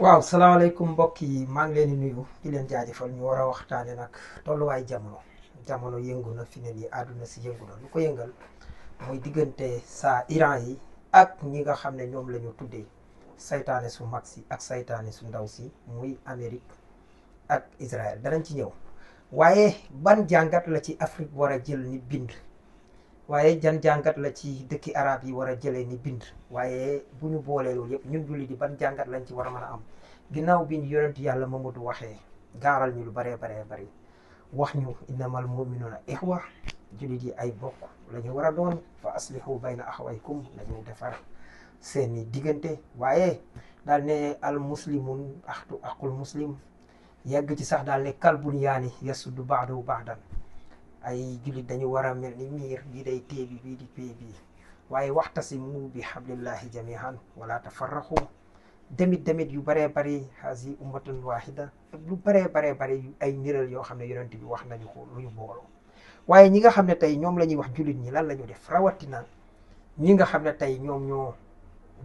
waaw salaamaaleykum mbokk yi maa ngi leen di nuyu di leen jaajëfal ñu war a waxtaane nag tolluwaay jamono yëngu na fi ne nii àdduna si yëngu na lu ko yëngal muy diggante saa Iran yi ak ñi nga xam ne ñoom la ñu tuddee saytaane su mag si ak saytaane su ndaw si muy Amérique ak Israël danañ ci ñëw waaye ban jàngat la ci Afrique war a jël ni bind waaye jan jàngat la ci dëkki arab yi war a jëlee ni bind waaye bu ñu boolee loolu yëpp ñun jullit di ban jàngat lañ ci war a mën a am ginnaaw bi ñu yonent yàlla Mamadu waxee gaaral ñu lu baree bari wax ñu innamal mu'minuna ixwa jullit yi ay bokk la ñu war a doon fa aslihu bayna axawaykum la ñu defar seeni diggante waaye daal ne al muslimun axtu aqul muslim yegg ci sax daal ne kalbun yaani yasuddu baadahu baadan ay jullit dañu war a mel ni miir bii day téye bi bii di pay bii waaye waxtasimu bi hablillahi jamihan wala tafarraqu damit yu baree bari hazi ummatun wahida lu baree bari ay niral yoo xam ne yonent bi wax nañu ko lu ñu booloo waaye ñi nga xam ne tey ñoom la ñuy wax jullit ñi lan la ñu def rawatina ñi nga xam ne tey ñoom ñoo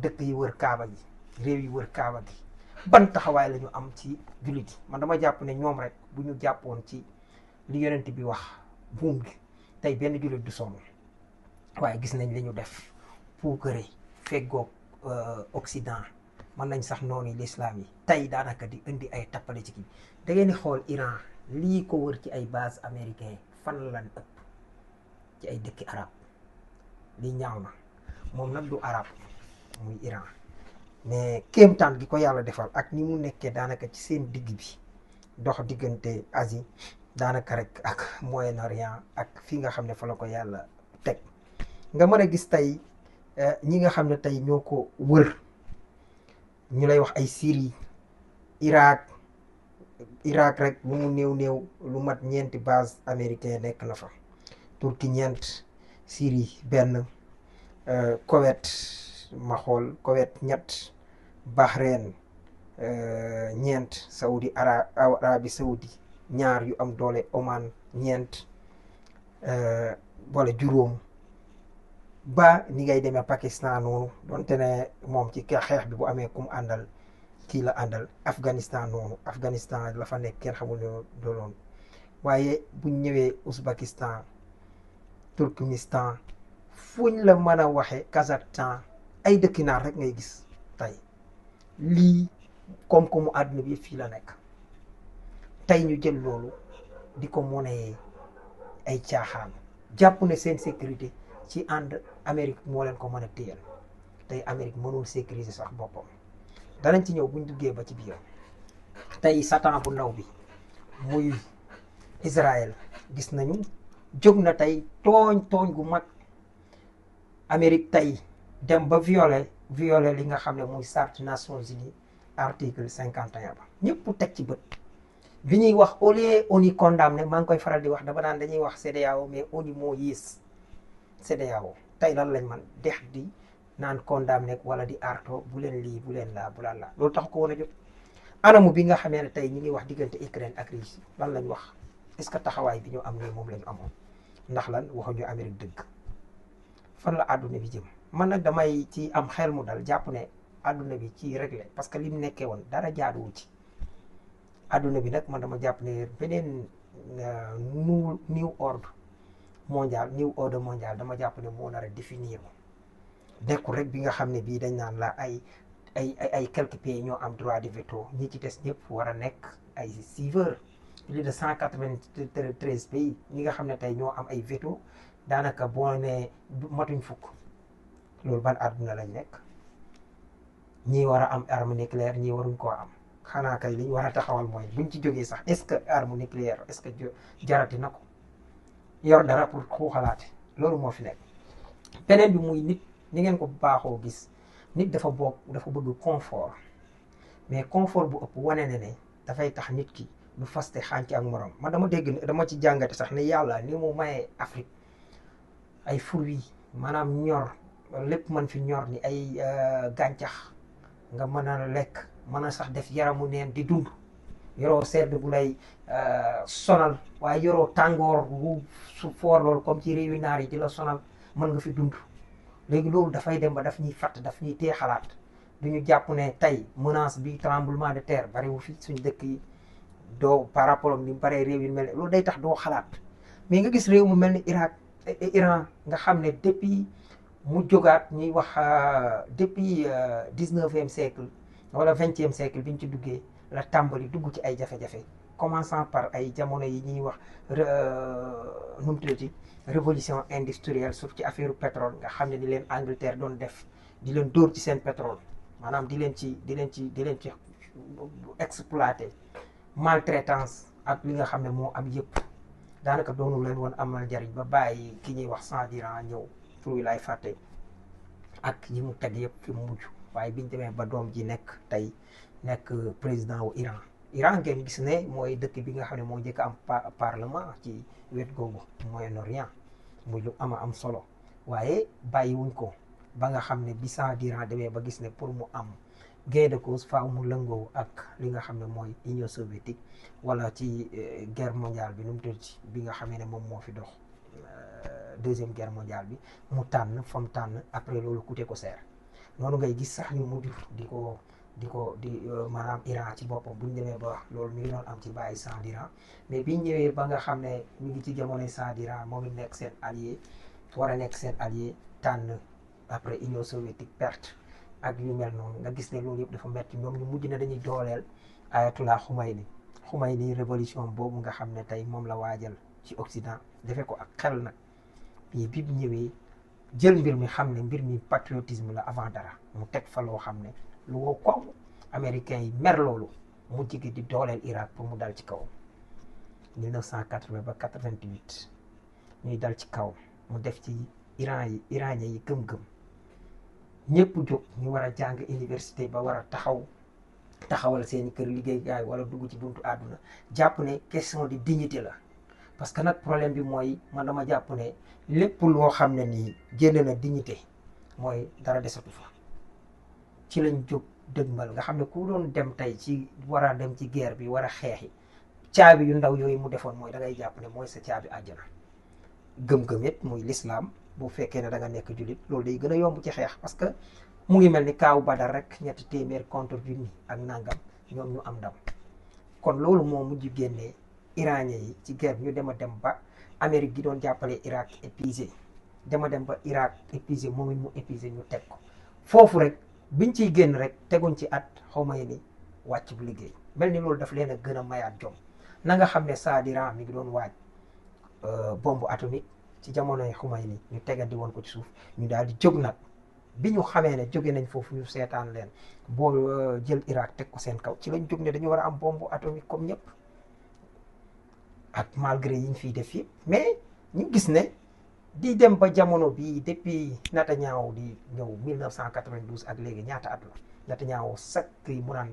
dëkk yi wër kaaba gi réew yi wër kaaba gi ban taxawaay la ñu am ci jullit yi man dama jàpp ne ñoom rek bu ñu jàppoon ci li yonent bi wax buum gi tey benn jullit du sonn waaye gis nañ li ñu def puukare feggoog Occident mën nañ sax noonu l'islam yi tey daanaka di indi ay tappale ci kii da ngeen di xool Iran lii ko wër ci ay base américain fan lan ëpp ci ay dëkki arab lii ñaaw na moom nag du arab muy Iran mais kéemtaan gi ko yàlla defal ak ni mu nekkee daanaka ci seen digg bi dox diggante Asie daanaka rek ak Moyen-Orient ak fi nga xam ne fa la ko yàlla teg nga mën a gis tey ñi nga xam ne tey ñoo ko wër ñu lay wax ay Syrie Irak rek lu mu néew lu mat ñeenti base américain nekk na fa Turquie ñeent Syrie benn Koweït ma xool Koweït ñett Bahreïn ñeent Arabie Saoudi ñaar yu am doole Oman ñeent wala juróom ba ni ngay demee Pakistan noonu donte ne moom ci xeex bi bu amee kum àndal kii la àndal Afghanistan noonu Afghanistan la fa nekk kenn xamul ne dooloon waaye buñ ñëwee Ouzbékistan Turkménistan fuñ la mën a waxe Kazakhstan ay dëkki naar rek ngay gis tey lii koom-koomu àdduna bi fii la nekk tey ñu jël loolu di ko monnaie ay caaxaan jàpp ne seen sécurité ci ànd Amérique moo leen ko mën a téyal tey Amérique mënul sécuriser sax boppam danañ ci ñëw buñ duggee ba ci biir tey satan bu ndaw bi muy Israël gis nañu jóg na tey tooñ gu mag Amérique tey dem ba violer li nga xam ne muy charte Nations Unies article 51 ba ñëpp teg ci bët bi ñuy wax au lieu ONU condamné maa ngi koy faral di wax dama naan dañuy wax CEDEAO mais ONU moo yées CEDEAO tey lan lañ man dex di naan condamné wala di arto bu leen lii bu leen laa bu laan laa loolu tax ko woon a jóg anamu bi nga xamee ne tey ñi ngi wax diggante Ukraine ak Russie lan lañ wax est-ce que taxawaay bi ñu am nii moom la ñu amoon ndax lan waxuñu Amérique dëgg fan la àdduna bi jëm man nag damay ci am xel mu dal jàpp ne àdduna bi ci réglé parce que li mu nekkee woon dara jaaduwul ci àdduna bi nag man dama jàpp ne beneen new ordre mondial dama jàpp ne moo nar a définir nekkul rek bi nga xam ne bii dañ naan la ay quelques pays ñoo am droit de veto ñi ci des ñëpp war a nekk ay suiveurs plus de 193 pays ñi nga xam ne tey ñoo am ay veto daanaka boo ne matuñ fukk loolu ban àdduna lañ nekk ñii war a am arme nucléaire ñii waruñ koo am xanaa kay li ñu war a taxawal mooy buñ ci jógee sax est-ce que arme nucléaire est-ce que jarati na ko yor dara pour xuuxalaate loolu moo fi nekk. beneen bi muy nit ni ngeen ko baaxoo gis nit dafa bëgg confort mais confort bu ëpp wane ne dafay tax nit ki du faste xànc ak morom man dama ci jàngate sax ne yàlla ni mu mayee Afrique ay fruits maanaam ñor lépp mën fi ñor ni ay gàncax nga mën a lekk mën a sax def yaramu neen di dund yoroo sedd bu lay sonal waaye yoroo tàngoor bu su foor loolu comme ci réewi naar yi di la sonal mën nga fi dund léegi loolu dafay dem ba daf ñuy fàtt daf ñuy tee xalaat du ñu jàpp ne tey menace bi tremblement de terre bariwu fi suñ dëkk yi doo par rapport ak ni mu baree réew yi mel ne loolu day tax doo xalaat mais nga gis réew mu mel ni Iran nga xam ne depuis mu jógaat ñuy wax depuis 19e siècle wala 20e siècle bi ñu ci duggee la tàmbali dugg ci ay jafe-jafe commençant par ay jamono yi ñuy wax nu mu tuddati révolution industrielle surtout ci affaire pétrole nga xam ne ni leen Angleterre doon def di leen dóor ci seen pétrole maanaam di leen ci exploité maltraitance ak li nga xam ne moo am yëpp daanaka doonu leen woon amal njariñ ba bàyyi ki ñuy wax Sadiran ñëw tur wi laay fàtte ak yi mu teg yëpp fi mu mujj waaye biñ demee ba doom ji nekk tey nekk président wu Iran ngeen gis ne mooy dëkk bi nga xam ne moo njëkk am parlement ci wet googu Moyen-Orient muy lu am solo waaye bàyyiwuñ ko ba nga xam ne bi Sadiran demee ba gis ne pour mu am gain de cause faaw mu lëngoo ak li nga xam ne mooy Union soviétique wala ci guerre mondiale bi nu mu tudd bi nga xamee ne moom moo fi dox deuxième guerre mondiale bi mu tànn fa mu tànn après loolu coûté ko seer noonu ngay gis sax ñu mujj di maanaam Iran ci boppam bu ñu demee ba loolu mi ngi doon am ci bàyyi Sadiran mais biñ ñëwee ba nga xam ne ñu ngi ci jamonoy Sadiran moom it nekk seen allié war a nekk seen allié tànn après Union soviétique perte ak yu mel noonu nga gis ne loolu yëpp dafa metti ñoom ñu mujj na dañuy dooleel Ayatollah Khomeini révolution boobu nga xam ne tey moom la waajal ci Occident defee ko ak xel nag bi mu ñëwee jël mbir mi xam ne mbir mi patriotisme la avant dara mu teg fa loo xam ne lu wow koŋ américains yi mer loolu mu jigi di dooleel Irak pour mu dal ci kawam 1980 ba 88 ñuy dal ci kaw mu def ci iranien yi gëm-gëm ñëpp jóg ñu war a jàng université ba war a taxawal seeni kër liggéeykaay wala dugg ci buntu àdduna jàpp ne question de dignité la parce que nag problème bi mooy man dama jàpp ne lépp loo xam ne nii génn na dignité mooy dara desatu fa ci lañ jóg dëgmal nga xam ne ku doon dem tey ci war a dem ci guerre bi war a xeexi caabi yu ndaw yooyu mu defoon mooy da ngay jàpp ne mooy sa caabi àjjana gëm-gëm it muy l'islam bu fekkee ne da nga nekk jullit loolu day gën a yomb ci xeex parce que mu ngi mel ni kaaw Badar rek 300 contre 1000 ak nangam ñoom ñu am ndam kon loolu moo mujj génnee iranien yi ci guerre bi ñu dem ba Amérique gi doon jàppale Irak épuisé dem ba Irak épuisé moom it mu épuisé ñu teg ko foofu rek biñ ciy génn rek teguñ ci at xawma ni wàcc bu liggéey mel ni loolu daf leen a gën a mayaat jom na nga xam ne Sadiran mi ngi doon waaj bombe atomique ci jamonoy Khomeini ñu tegandi woon ko ci suuf ñu daal di jóg nag bi ñu xamee ne jóge nañ foofu ñu seetaan leen boo jël Irak teg ko seen kaw ci lañ jóg ne dañu war a am bombe atomique comme ñëpp ak malgré yi ñu fiy def yëpp mais ñu gis ne di dem ba jamono bi depuis Netanyahu di ñëw 1992 ak léegi ñaata at la Netanyahu chaque kii mu naan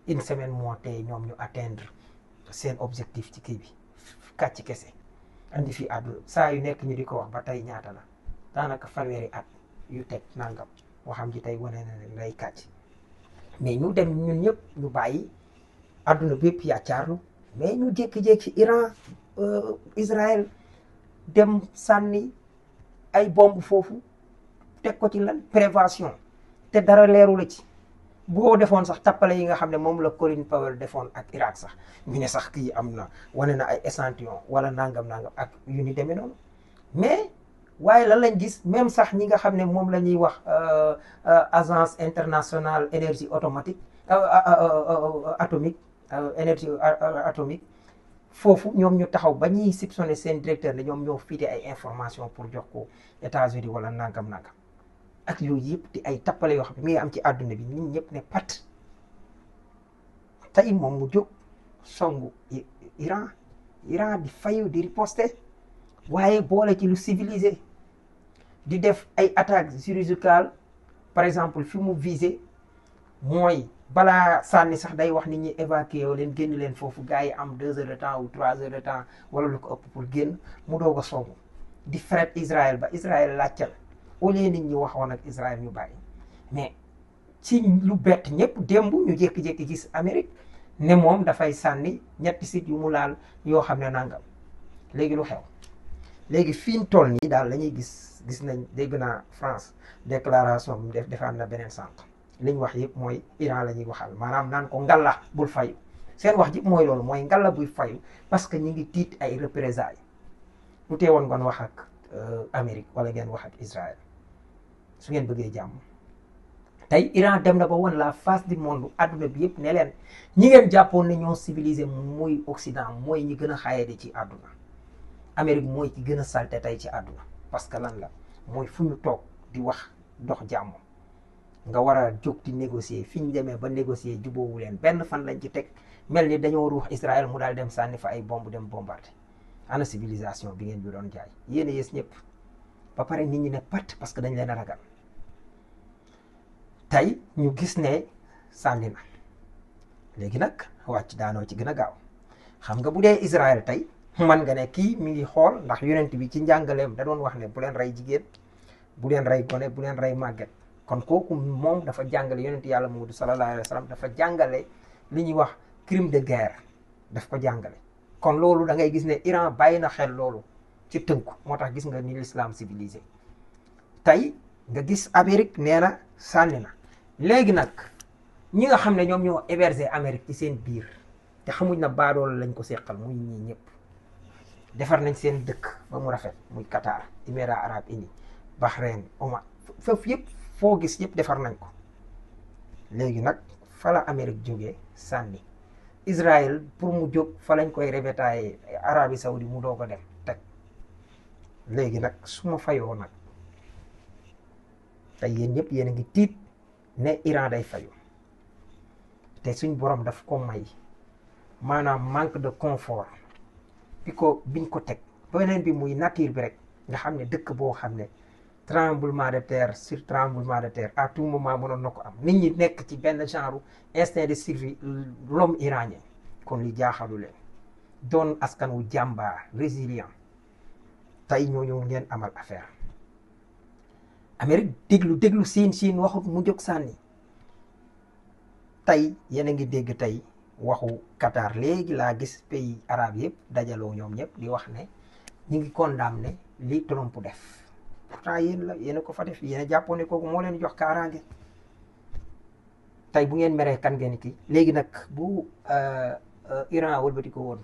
une semaine moo tey ñoom ñu atteindre seen objectif ci kii bi kàcc kese andi fi àdduna saa yu nekk ñu di ko wax ba tey ñaata la daanaka fanweeri at yu teg nangam waxam ji tey wane na ne lay kàcc mais ñu dem ñun ñëpp ñu bàyyi àdduna bépp yàccaarlu mais ñu jékki-jékki Iran Israël dem sànni ay bomb foofu teg ko ci lan prévention te dara leeru la ci boo defoon sax tappale yi nga xam ne moom la Colin Powell defoon ak Irak sax ñu ne sax kii am na wane na ay échantillon wala nangam ak yu ni demee noonu mais waaye lan lañ gis même sax ñi nga xam ne moom la ñuy wax agence internationale énergie automatique atomique énergie atomique foofu ñoom ñu taxaw ba ñuy soupçonné seen directeur ne ñoom ñoo fiite ay information pour jox ko États-Unis wala nangam ak yooyu yëpp di ay tappale yoo xam ne mi ngi am ci àdduna bi nit ñëpp ne pat tey moom mu jóg songu Iran di fayu di riposter waaye boole ci lu civilisé di def ay attaques chirurgicales par exemple fi mu visé mooy balaa sànni sax day wax nit ñi évacuer wu leen génn leen foofu gars yi am 2 heures de temps ou 3 heures de temps wala lu ko ëpp pour génn mu doog a songu di fret Israël ba Israël làccal au lieu nit ñi waxoon ak Israël ñu bàyyi mais ci lu bett ñëpp démb ñu jékki-jékki gis Amérique ne moom dafay sànni 3 sites yu mu laal yoo xam ne nangam léegi lu xew léegi fi ñu toll nii daal la ñuy gis nañ dégg naa France déclaration bi mu defaat na beneen sànq liñ wax yëpp mooy Iran la ñuy waxal maanaam naan ko ngalla bul fayu seen wax ji mooy loolu mooy ngalla buy fayu parce que ñi ngi tiit ay représailles lu teewoon ngeen wax ak Amérique wala ngeen wax ak Israël su ngeen bëggee jàmm. tey Iran dem na ba woon la face du monde adduna bi yëpp ne leen ñi ngeen jàppoon ne ñoo civilisé muy Occident mooy ñi gën a xaayadi ci àdduna Amérique mooy ci gën a salte tey ci àdduna parce que lan la mooy fu ñu toog di wax dox jàmm nga war a jóg di négocier fi ñu demee ba négocier jubóowu leen benn fan lañ ci teg mel ni dañoo ruux Israël mu daal dem sànni fa ay bomb dem bombardé ana civilisation bi ngeen bi doon jaay yéen a yées ñëpp ba pare nit ñi ne pat parce que dañ leen a ragal tey ñu gis ne sànni na léegi nag wàcc daanoo ci gën a gaaw xam nga bu dee Israël tey man nga ne kii mi ngi xool ndax yonent bi ci njàngaleem da doon wax ne bu leen rey jigéen bu leen rey gone bu leen rey màgget kon kooku moom dafa jàngale yonent yàlla Muhammad sallallahu alayhi wa sallam dafa jàngale li ñuy wax crime de guerre daf ko jàngale kon loolu da ngay gis ne Iran bàyyi na xel loolu ci tënku moo tax gis nga ni l'islam civilisé tey nga gis Amérique nee na sànni na léegi nag ñi nga xam ne ñoom ñoo héberger Amérique ci seen biir te xamuñ na baadoolo lañ ko seqal muy ñii ñëpp defar nañ seen dëkk ba mu rafet muy Qatar Émirats arabes unis Bahreïn Oman foofu yëpp foo gis yëpp defar nañ ko léegi nag fa la Amérique jógee sànni Israël pour mu jóg fa lañ koy rebetaillé Arabie Saoudi mu doog a dem teg léegi nag su ma fayoo nag tey yéen ñëpp yéen a ngi tiit ne Iran day fayu te suñ borom daf ko may maanaam manque de confort biñ ko teg beneen bi muy nature bi rek nga xam ne dëkk boo xam ne tremblement de terre sur tremblement de terre à tout moment mënoon na ko am nit ñi nekk ci benn genre instinct de survie l'homme iranien kon li jaaxalu leen doon askan wu jàmbaar résilient tey ñooñu ngeen amal affaire Amérique déglu siin waxut mu jóg sànni tey yéen a ngi dégg tey waxu Qatar léegi laa gis pays arabe yëpp dajaloo ñoom ñëpp di wax ne ñu ngi condamné li Trump def pourtant yéen a ko fa def yéen a jàppoon ne kooku moo leen jox kaaraange tey bu ngeen meree kan ngeen kii léegi nag bu Iran wëlbati ko woon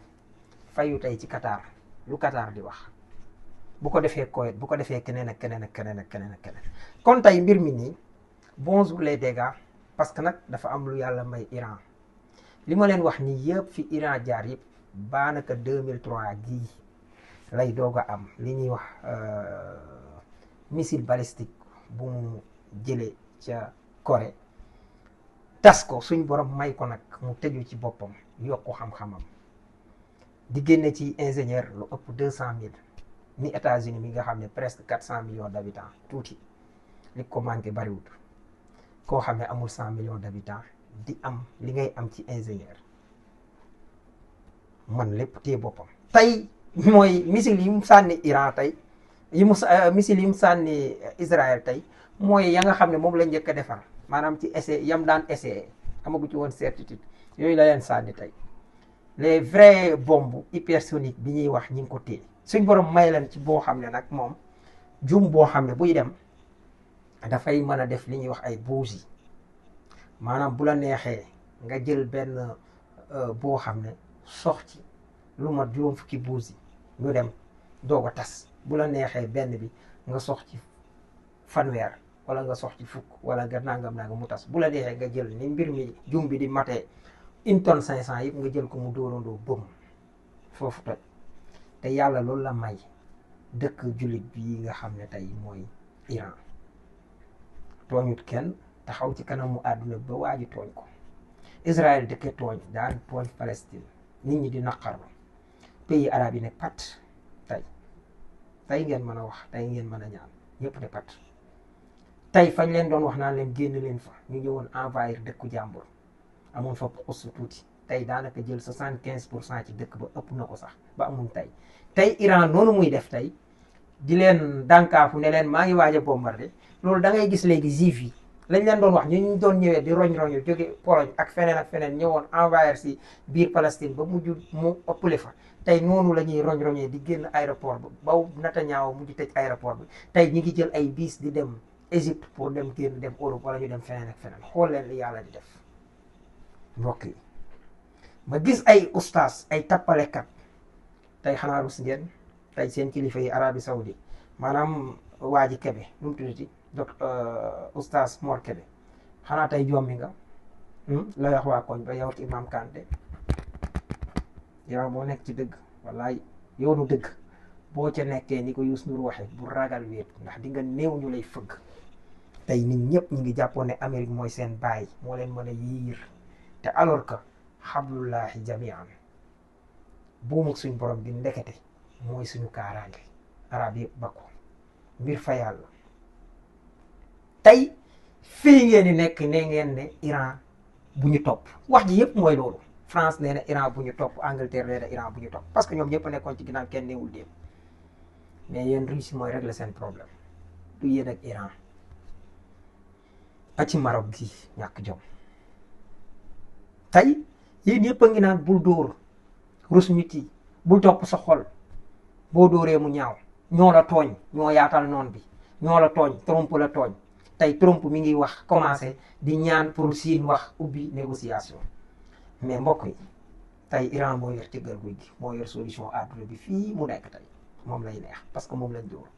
fayu tey ci Qatar lu Qatar di wax bu ko defee Koweït bu ko defee keneen ak keneen ak keneen ak keneen ak keneen kon tey mbir mi nii bonjour les dégâts parce que nag dafa am lu yàlla may Iran li ma leen wax nii yëpp fi Iran jaar yëpp baanaka 2003 gii lay doog a am li ñuy wax missile balistique bu mu jëlee ca Corée tas ko suñ borom may ko nag mu tëju ci boppam yokku xam-xamam di génne ci ingénieur lu ëpp 200 000 ni États-Unis mi nga xam ne presque 400 millions d'habitants tuuti li ko manqué bariwul koo xam ne amul 100 millions d'habitants di am li ngay am ci ingénieur man lépp téye boppam tey mooy missile yi mu sànni Iran tey missile yi mu sànni Israël tey mooy ya nga xam ne moom la njëkk a defar maanaam ci essai yam daan essayé amagu ci woon certitude yooyu la leen sànni tey les vraies bombes hypersoniques bi ñuy wax ñi ngi ko téye suñ borom may leen ci boo xam ne nag moom jum boo xam ne buy dem dafay mën a def li ñuy wax ay bougies maanaam bu la neexee nga jël benn boo xam ne sox ci lu mat juróom fukki bougies ñu dem doog a tas bu la neexee benn bi nga sox ci fanweer wala nga sox ci fukk wala nga nangam mu tas bu la neexee nga jël ni mbir mi jum bi di matee 1 tonne 500 yëpp nga jël ko mu dóorandoo bëm foofu toj te yàlla loolu la may dëkk jullit bii nga xam ne tey mooy Iran tooñut kenn taxaw ci kanamu àdduna ba waa ji tooñ ko Israël dëkke tooñ daan tooñ Palestine nit ñi di naqarlu pays arabe yi ne pat tey ngeen mën a wax tey ngeen mën a ñaan ñëpp ne pat tey fañ leen doon wax naan leen génn leen fa ñu ñëwoon envahir dëkku jàmbur amoon fa xusu tuuti tey daanaka jël 75% ci dëkk ba ëpp na ko sax ba amuñ tey Iran noonu muy def tey di leen dànkaafu ne leen maa ngi waaj a bombardé loolu da ngay gis léegi juif yi lañ leen doon wax ñu doon ñëwee di roñ-roñu jóge Pologne ak feneen ñëwoon envahir si biir Palestine ba mujj mu ëppale fa tey noonu la ñuy roñ-roñee di génn aéroport ba Netanyahu mujj tëj aéroport bi tey ñi ngi jël ay biis di dem Égypte pour dem génn dem Europe wala ñu dem feneen ak feneen. xool leen li yàlla di def mbokk yi. ma gis ay ustaas ay tappalekat tey xanaa rus ngeen tey seen kilifa yi Arabie Saoudi maanaam waa ji Kebe nu mu tuddati ustaas Mor Kebe xanaa tey jommi nga la wax waa koñ ba yow ak Imam Kanté yow moo nekk ci dëgg wallaay yoonu dëgg boo ca nekkee ni ko Youssou Ndour waxee bu ragal wéet ndax di nga néew ñu lay fëgg. tey nit ñëpp ñu ngi jàppoon ne Amérique mooy seen baay moo leen mën a yiir te alors que xablullahi jamian buum ak suñ borom bi ndekete mooy suñu kaaraange. arab yëpp bakko mbir fa yàlla. tey fii ngeen di nekk ne ngeen ne Iran bu ñu topp wax ji yëpp mooy loolu. France nee na Iran bu ñu topp Angleterre nee na Iran bu ñu topp parce que ñoom ñëpp nekkoon ci ginnaaw kenn newul déem mais yéen Russie mooy régler seen problème du yéen ak Iran. a ci Maroc gi ñàkk jom tey yéen yëpp a ngi naan bul dóor rus nit yi bul topp sa xol boo dóoree mu ñaaw ñoo la tooñ ñoo yaatal noon bi ñoo la tooñ Trump la tooñ tey Trump mi ngi wax commencé di ñaan pour Chine wax ubbi négociation mais mbokk yi tey Iran moo yor cëggal guy gi moo yor solution àdduna bi fii mu nekk tey moom lay neex parce que moom lañ dóor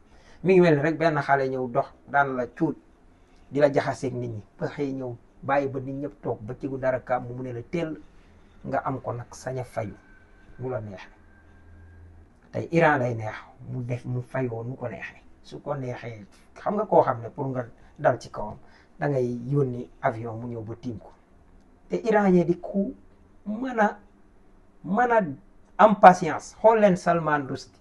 mi ngi mel ni rek benn xale ñëw dox daan la cuut di la jaxaseeg nit ñi ba xëy ñëw bàyyi ba nit ñëpp toog ba cigu dara kaam mu ne la teel nga am ko nag sañ a fayu mu la neex tey Iran lay neex mu def mu fayoo nu ko neexee su ko neexee xam nga koo xam ne pour nga dal ci kawam da ngay yónni avion mu ñëw ba tiim ko te Iran yee di ku mën a am patience. xool leen Salman Rushdie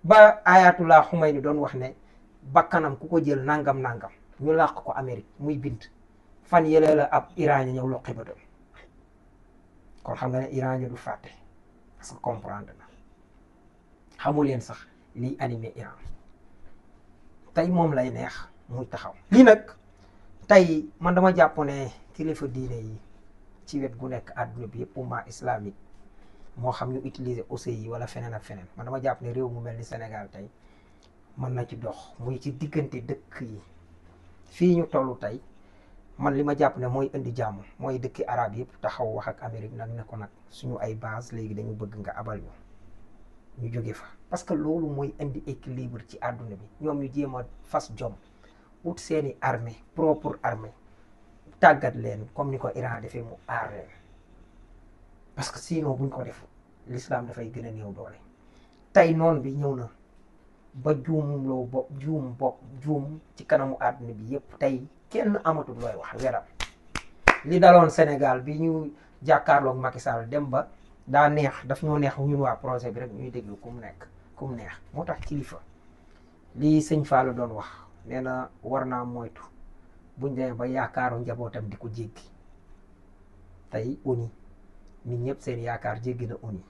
ba Ayatollah Khomeini doon wax ne bakkanam ku ko jël nangam ñu làq ko Amérique muy bind fan yële la ab Iran ñëw loqi ba doon kon xam nga ne Iran du fàtte parce que comprendre na xamu leen sax liy animé Iran tey moom lay neex muy taxaw. lii nag tey man dama jàpp ne kilifa diine yi ci wet gu nekk àdduna bi yëpp umma islamique moo xam ñu utiliser OCI wala feneen ak feneen man dama jàpp ne réew mu mel ni Sénégal tey mën na ci dox muy ci diggante dëkk yi. fii ñu toll tey man li ma jàpp ne mooy indi jàmm mooy dëkki arab yëpp taxaw wax ak Amérique nag ne ko nag suñu ay base léegi dañu bëgg nga abal ñu jóge fa. parce que loolu mooy indi équilibre ci àdduna bi ñoom ñu jéem a fas jom ut seeni armée propre armée tàggat leen comme ni ko Iran defee mu aar leen parce que sinon buñ ko def l'islam dafay gën a néew doole. tey noon bi ñëw na ba juum ci kanamu àdduna bi yëpp tey kenn amatul looy wax weram li daloon Sénégal bi ñu jàkkaarloog Macky Sall dem ba daa neex daf ñoo neex ñun waa projet bi rek ñuy déglu ku mu neex moo tax kilifa lii sëñ Fallou doon wax nee na war naa moytu buñ demee ba yaakaaru njabootam di ko jéggi tey ONU nit ñëpp seen yaakaar jéggi na ONU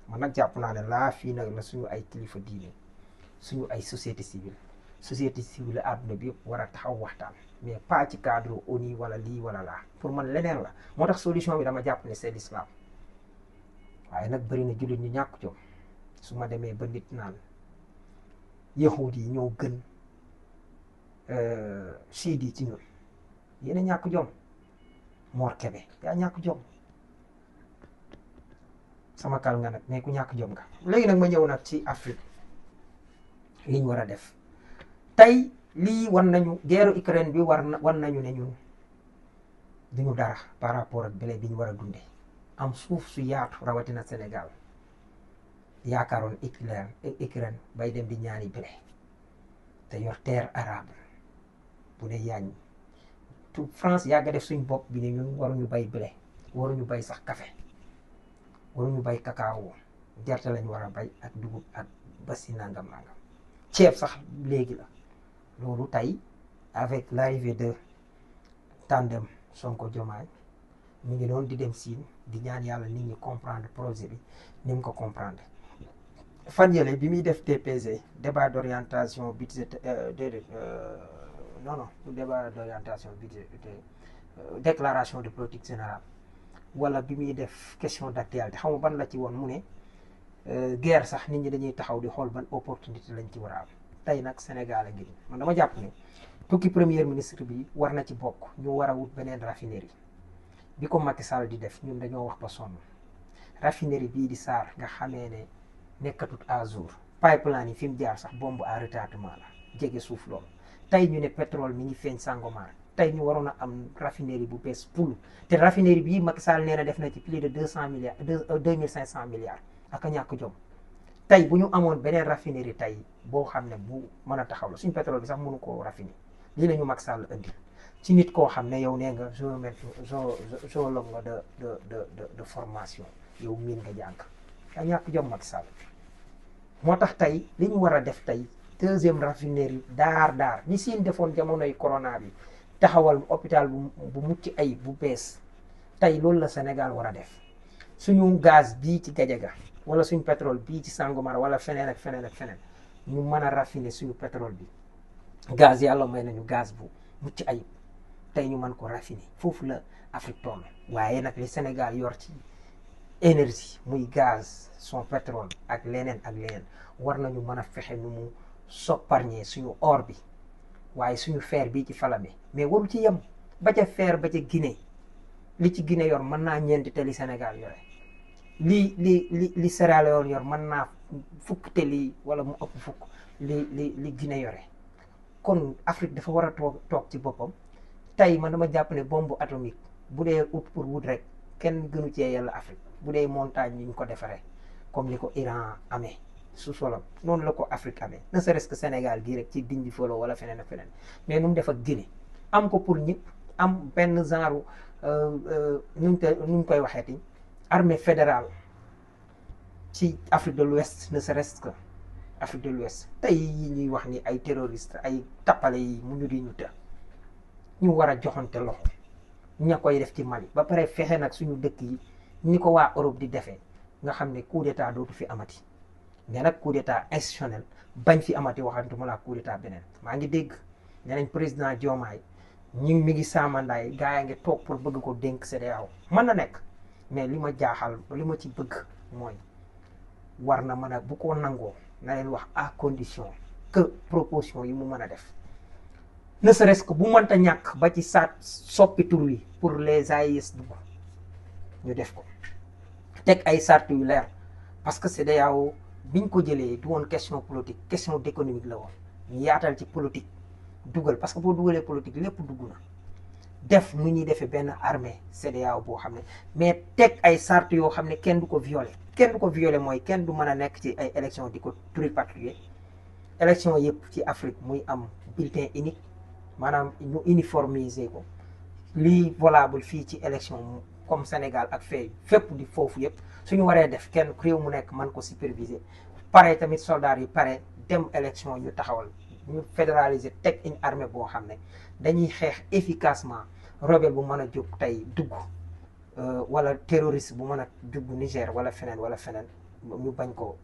man nag jàpp naa ne laa fii nag la suñu ay kilifa diine suñu ay société civile àdduna bi yëpp war a taxaw waxtaan mais pas ci cadre ONU wala lii wala laa pour man leneen la moo tax solution bi dama jàpp ne c'est l'islam waaye nag bëri na jullit ñu ñàkk jom su ma demee ba nit naan yahud yi ñoo gën chiite yi ci ñun yéen a ñàkk jom Mor Kébé yaa ñàkk jom sama kal nga nag mais ku ñàkk jom nga. léegi nag ma ñëw nag ci Afrique liñ war a def tey lii war nañu guerre Ukraine bi war nañu ne ñun duñu dara par rapport ak blé bi ñu war a dundee am suuf su yaatu rawatina Sénégal yaakaaroon Ukraine bay dem di ñaani blé te yor terre arable bu ne yaañ tout France yàgga def suñ bopp bi ne ñun waruñu bay blé waruñu bay sax café waruñu bay cacao gerte lañ war a bay ak dugub ak basi nangam ceeb sax léegi la loolu tey avec l'arrivée de tandem Sonko Diomaye ñu ngi doon di dem Siin di ñaan yàlla nit ñi comprendre projet bi ni mu ko comprendre fan yële bi muy def DPG débat d'orientation budgétaire non débat d'orientation budgétaire déclaration de politique générale wala bi muy def question d'actualité xam nga ban la ci woon mu ne guerre sax nit ñi dañuy taxaw di xool ban opportunité lañ ci war a am tey nag Sénégal a ngi man dama jàpp ne tukki premier ministre bi war na ci bokk. ñu war a wut beneen raffinerie bi ko Macky Sall di def ñun dañoo wax ba sonn raffinerie bii di Sarr nga xamee ne nekkatut à jour pipeline yi fi mu jaar sax bombe à retardement la jege suuf loolu tey ñu ne pétrole mi ngi feeñ Sangomar tey ñu waroon a am raffinerie bu bees pul te raffinerie bii Macky Sall nee na def na ci plus de 200 milliards 2500 milliards ak a ñàkk jom tey bu ñu amoon beneen raffinerie tey boo xam ne bu mën a taxaw la suñ pétrole bi sax mënu koo raffiner lii la ñu Macky Sall indi ci nit koo xam ne yow nee nga géologue nga de formation yow miin nga jàng yaa ñàkk jom Macky Sall moo tax tey li ñu war a def tey deuxième raffinerie daar ñi siin defoon jamonoy corona bi taxawal hôpital bu mucc ayib bu bees tey loolu la Sénégal war a def suñu gaz bii ci Gadiaga wala suñu pétrole bii ci Sangomar wala feneen ak feneen ak feneen ñu mën a raffiner suñu pétrole bi gaz yàlla may nañu gaz bu mucc ayib tey ñu mën ko raffiner foofu la Afrique toll waaye nag li Sénégal yor ci énergie muy gaz son pétrole ak leneen war nañu mën a fexe nu mu sopparñee suñu or bi waaye suñu fer bii ci Falémé mais waru ci yem ba ca fer ba ca Guinée li ci Guinée yor mën naa ñeenti te li Sénégal yore li Sierra Leone yor mën naa fukk te li wala mu ëpp fukk li Guinée yore kon Afrique dafa war a toog ci boppam tey man dama jàpp ne bombe atomique bu dee ut pour wut rek kenn gënu cee yàlla Afrique bu dee montagne yi ñu ko defaree comme ni ko Iran amee su solam noonu la ko Afrique amee ne serait-ce que Sénégal gii rek ci Dindi Folo wala feneen ak feneen mais nu mu def ak Guinée am ko pour ñëpp am benn genre nu ñu koy waxeeti armée fédérale ci Afrique de l'Ouest ne serait-ce que Afrique de l'Ouest tey yi ñuy wax ni ay terroristes ay tappale yi mu ñu di ñu të ñu war a joxante loxo ña koy def ci Mali ba pare fexe nag suñu dëkk yi ni ko waa Europe di defee nga xam ne coup d'état dootu fi amati mais nag coup d'état institutionnel bañ fi amati waxantuma la coup d'état beneen maa ngi dégg nee nañ président Diomaye mi ngi saamandaay gaa yaa ngi toog pour bëgg ko dénk CEDEAO mën na nekk mais li ma jaaxal li ma ci bëgg mooy war na mën a bu ko nangoo na leen wax à condition que proposition yi mu mën a def ne serait-ce que bu mënta ñàkk ba ci soppi tur wi pour les AIS dugg ñu def ko teg ay sart yu leer parce que CEDEAO biñ ko jëlee du woon question politique question d'économique la woon ñu yaatal ci politique dugal parce que boo dugalee politique lépp dugg na def nu ñuy defee benn armée CEDEAO boo xam ne mais teg ay sart yoo xam ne kenn du ko violer mooy kenn du mën a nekk ci ay élection di ko tripatouiller élection yëpp ci Afrique muy am bulletin unique maanaam ñu uniformiser ko lii valable fii ci élection comme Sénégal ak fee fépp di foofu yëpp suñu waree def kenn réew mu nekk mën ko superviser pare tamit soldats yi pare dem élection ñu taxawal ñu fédéraliser teg une armée boo xam ne dañuy xeex efficacement rebelle bu mën a jóg tey dugg wala terroriste bu mën a dugg Niger wala feneen ñu bañ ko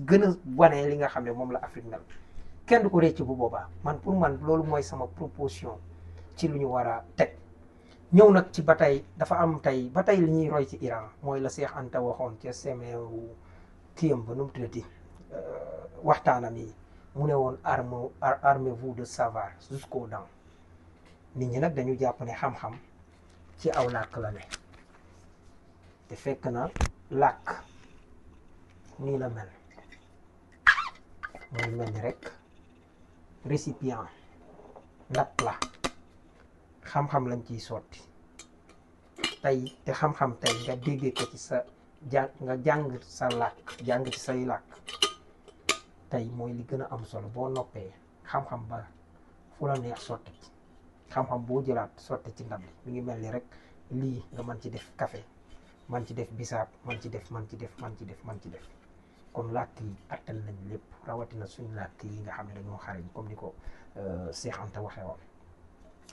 gën a wane li nga xam ne moom la Afrique mel kenn du ko réccu bu boobaa man pour man loolu mooy sama proposition ci lu ñu war a teg ñëw nag ci ba tey dafa am tey ba tey li ñuy roy ci Iran mooy la Cheikh Anta waxoon ca semewu kiyam ba nu mu tuddati waxtaanam yi mu ne woon armez-vous de savoir jusqu'aux dents nit ñi nag dañu jàpp ne xam-xam ci aw làkk la ne te fekk na làkk nii la mel mooy mel ni rek récipient ndap la xam-xam lañ ciy sotti tey te xam-xam tey nga déggee ko ci sa nga jàng sa làkk jàng ci say làkk tey mooy li gën a am solo boo noppee xam-xam ba fu la neex sotti xam-xam boo jëlaat sotti ci ndab li mi ngi mel ni rek lii nga mën ci def café man ci def bisaab man ci def kon làkk yi attal nañ lépp rawatina suñu làkk yi nga xam ne dañoo xarañ comme ni ko Cheikh Anta waxee woon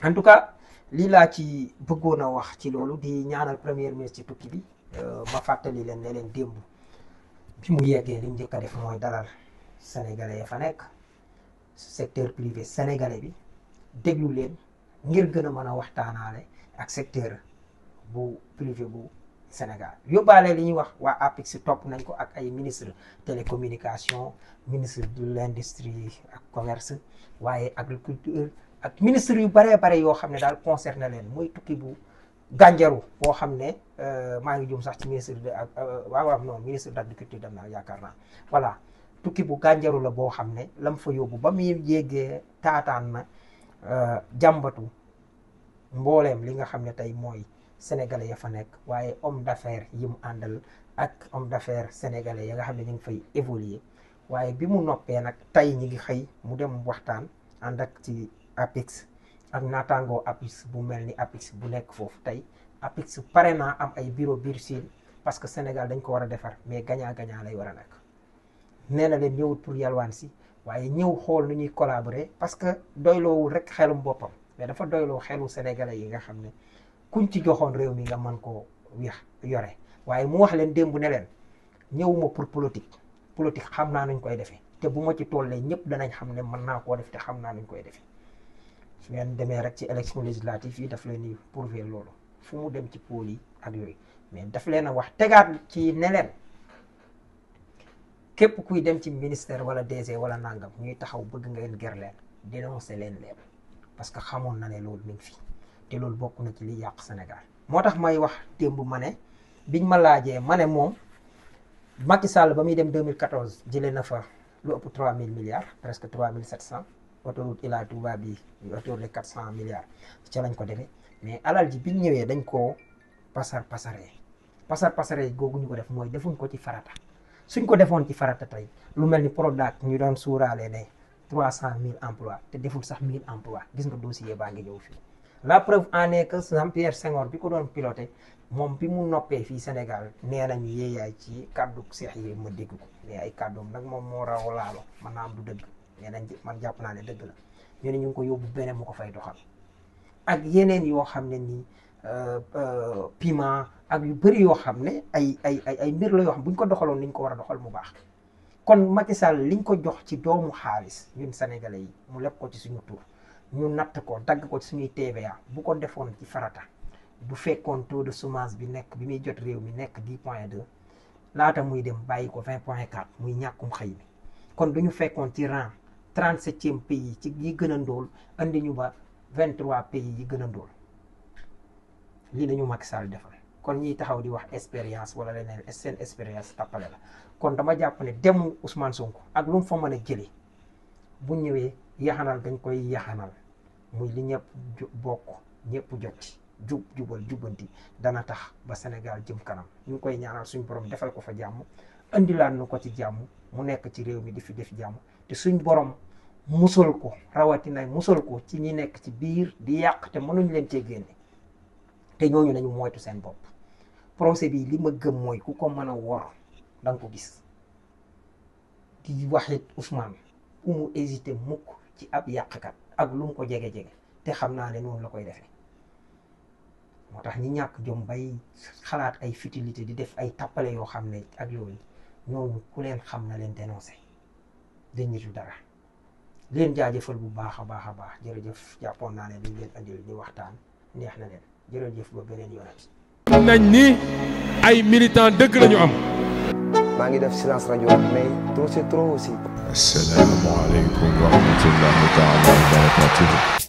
en tout cas lii laa ci bëggoon a wax ci loolu di ñaanal premier ministre ci tukki bi ma fàttali leen ne leen démb bi mu yeggee li mu njëkk a def mooy dalal sénégalais ya fa nekk secteur privé sénégalais bi déglu leen ngir gën a mën a waxtaanaale ak secteur bu privé bu Sénégal yóbbaale li ñuy wax waa APIX topp nañ ko ak ay ministre télécommunication ministre de l'industrie ak commerce waaye agriculture ak ministre yu baree bare yoo xam ne daal concerné leen muy tukki bu gànjaru boo xam ne maa ngi jum sax ci ministre de ak waaw non ministre de l'agriculture dem naa yaakaar naa voilà tukki bu gànjaru la boo xam ne lam fa yóbbu ba muy yéegee taataan na jàmbatu mbooleem li nga xam ne tey mooy sénégalais ya fa nekk waaye homme d'affaires yi mu àndal ak homme d'affaires sénégalais ya nga xam ne ñu ngi fay évoluer waaye bi mu noppee nag tey ñi ngi xëy mu dem waxtaan ànd ak ci APIX ak naataangoo APIX bu mel ni APIX bu nekk foofu tey APIX pare naa am ay bureau biir Chine parce que Sénégal dañ ko war a defar mais gagnant gagnant lay war a nekk nee na leen ñëwut pour yalwaan si waaye ñëw xool nu ñuy collaborer parce que doyloowul rek xelum boppam mais dafa doyloo xelu sénégalais yi nga xam ne kuñ ci joxoon réew mi nga mën koo yore waaye mu wax leen démb ne leen ñëwuma pour politique xam naa nuñ koy defee te bu ma ci tollee ñëpp danañ xam ne mën naa koo def te xam naa nuñ koy defee su ngeen demee rek ci élection législative yi daf leen di prouver loolu fu mu dem ci pôle yi ak yooyu mais daf leen a wax tegaat ci ne leen képp kuy dem ci ministère wala DG wala nangam ñuy taxaw bëgg ngeen ger leen dénoncer leen parce que xamoon na ne loolu mi ngi fi te loolu bokk na ci li yàq Sénégal moo tax may wax démb ma ne biñ ma laajee ma ne moom Macky Sall ba muy dem 2014 jëlee na fa lu ëpp 3000 milliards presque 3700 autoroute Ila Touba bi autour de 400 milliards ca lañ ko defee mais alal ji biñ ñëwee dañ koo pasaree googu ñu ko def mooy defuñ ko ci farata suñ ko defoon ci farata tey lu mel ni Prodac ñu doon suuraale ne 300 000 emplois te deful sax 1000 emplois gis nga dossier baa ngi ñëw fii la preuve en est que Jean-Pierre Senghor bi ko doon piloté moom bi mu noppee fii Sénégal nee nañu yeeyaay ci kàddu seex yi ma dégg ko mais ay kàddoom nag moom moo raw laalo man naa am du dëgg nee nañ man jàpp naa ne dëgg la ñu ne ñu ngi ko yóbbu beneen mu ko fay doxal ak yeneen yoo xam ne nii piment ak yu bëri yoo xam ne ay mbir la yoo xam bu ñu ko doxaloon ni ñu ko war a doxal mu baax kon Macky Sall liñ ko jox ci doomu xaalis ñun sénégalais yi mu leb ko ci suñu tur ñu natt ko dagg ko ci suñuy TVA bu ko defoon ci farata bu fekkoon taux de chômage bi nekk bi muy jot réew mi nekk 10.2 laata muy dem bàyyi ko 20.4 muy ñàkkum xëy mi kon duñu fekkoon ci rang 37e pays ci yi gën a ndóol andi ñu ba 23 pays yi gën a ndóol lii lañu Macky Sall defal kon ñiy taxaw di wax expérience wala leneen seen expérience tappale la kon dama jàpp ne demu Ousmane Sonko ak lu mu fa mën a jëlee bu ñëwee yaxanal dañ koy yaxanal muy li ñëpp bokk ñëpp jot ci jubal jubbanti dana tax ba Sénégal jëm kanam ñu ngi koy ñaanal suñ borom defal ko fa jàmm indilaan nu ko ci jàmm mu nekk ci réew mi di fi def jàmm te suñ borom musal ko rawatina musal ko ci ñi nekk ci biir di yàq te mënuñ leen cee génne te ñooñu nañu moytu seen bopp procès bi li ma gëm mooy ku ko mën a wor da nga ko gis di waxit Ousmane ku mu hésité mukk ci ab yàqkat ak lu mu ko jege-jege te xam naa ne noonu la koy defee moo tax ñi ñàkk jom bay xalaat ay futilité di def ay tappale yoo xam ne ak yooyu ñooñu ku leen xam na leen dénoncé dañ nitu dara leen jaajëfal bu baax a baax jërëjëf jàppoon naa ne liñ leen andil ñu waxtaan neex na leen jërëjëf ba beneen yoon. nañ ni ay militant dëgg lañu am. maa ngi def silence rajo mais trop c'est trop aussi. asalaamaaleykum wa rahmatullahi taala wa barakatuh.